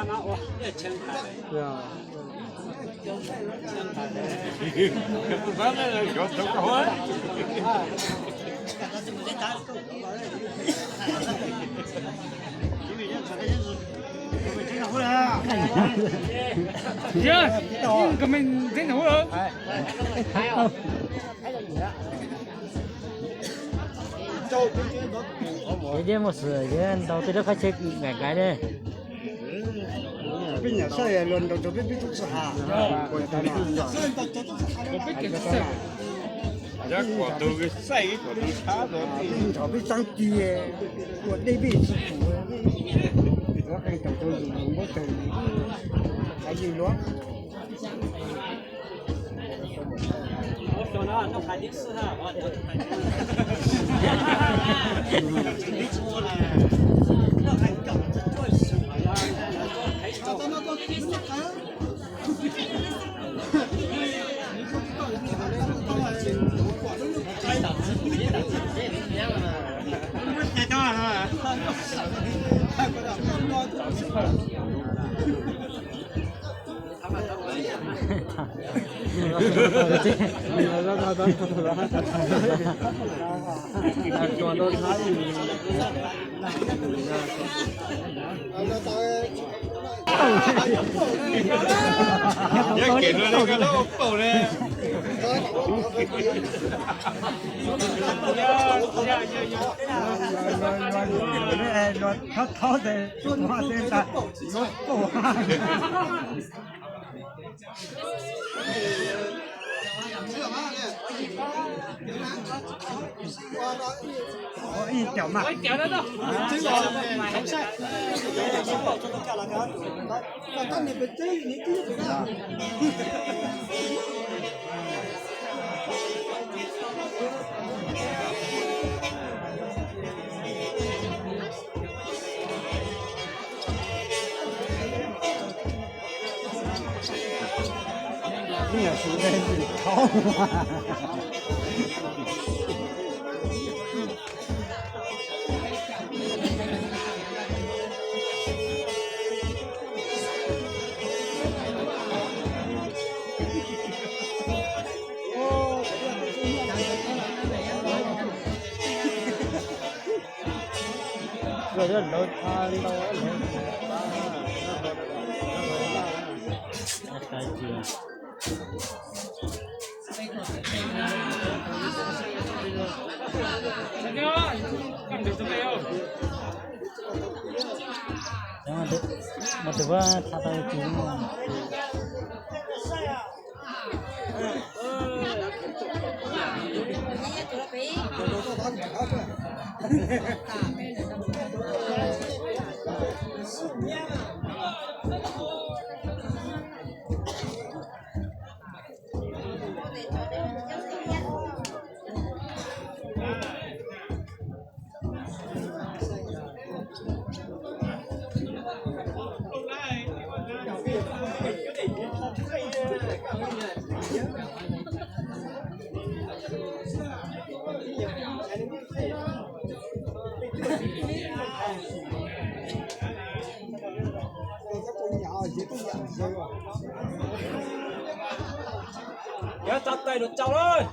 Ces yeej muaj xwm, yeej ntaus tej lub qab tsheb nkaim nkaim ne. Peb nyiam saib luag ntaus rau peb, peb tub txhab ha. Peb nrog peb txeeb ti ua dej peb tsis pum, luag qee taum rau yus muab tawg, yeej luag. Luag thaub thaub tes, luag paum. Ib cov mas. Mus tus vaj tha tau tus. Yog tso tais lus tsaus lawm.